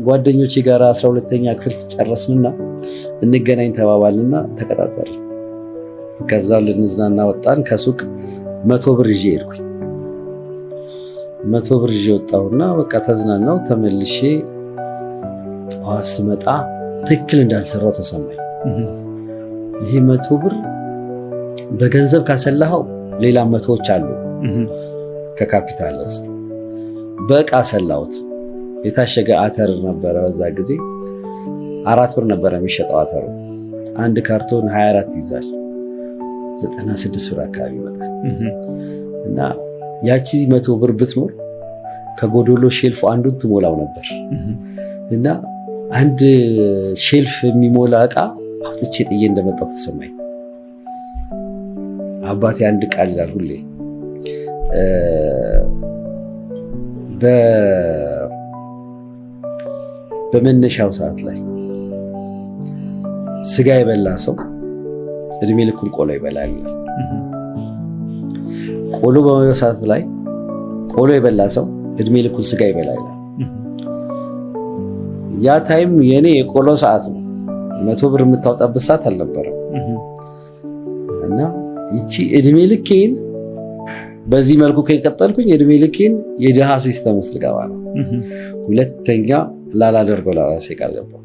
ጓደኞቼ ጋር 12ኛ ክፍል ጨረስንና እንገናኝ ተባባልና ተቀጣጠርን። ከዛ ልንዝናና ወጣን። ከሱቅ 100 ብር ይዤ ሄድኩኝ። 100 ብር ይዤ ወጣሁና በቃ ተዝናናው። ተመልሼ ጠዋት ስመጣ ትክክል እንዳልሰራው ተሰማኝ። ይሄ 100 ብር በገንዘብ ካሰላኸው ሌላ መቶዎች አሉ ከካፒታል ውስጥ። በእቃ ሰላሁት። የታሸገ አተር ነበረ፣ በዛ ጊዜ 4 ብር ነበረ የሚሸጠው አተሩ። አንድ ካርቶን 24 ይዛል፣ 96 ብር አካባቢ ይመጣል። እና ያቺ 100 ብር ብትኖር ከጎዶሎ shelf አንዱን ትሞላው ነበር። እና አንድ shelf የሚሞላ እቃ አውጥቼ ጥዬ እንደመጣው ተሰማኝ። አባቴ አንድ ቃል ይላል ሁሌ፣ በመነሻው ሰዓት ላይ ስጋ የበላ ሰው እድሜ ልኩን ቆሎ ይበላል ይላል። ቆሎ በመበላው ሰዓት ላይ ቆሎ የበላ ሰው እድሜ ልኩን ስጋ ይበላል ይላል። ያ time የኔ የቆሎ ሰዓት ነው። 100 ብር የምታወጣበት ሰዓት አልነበረም። እና ይቺ እድሜ ልኬን በዚህ መልኩ ከቀጠልኩኝ እድሜ ልኬን የድሃ system ውስጥ ልገባ ነው። ሁለተኛ ላላደርገው ለራሴ ቃል ገባሁ።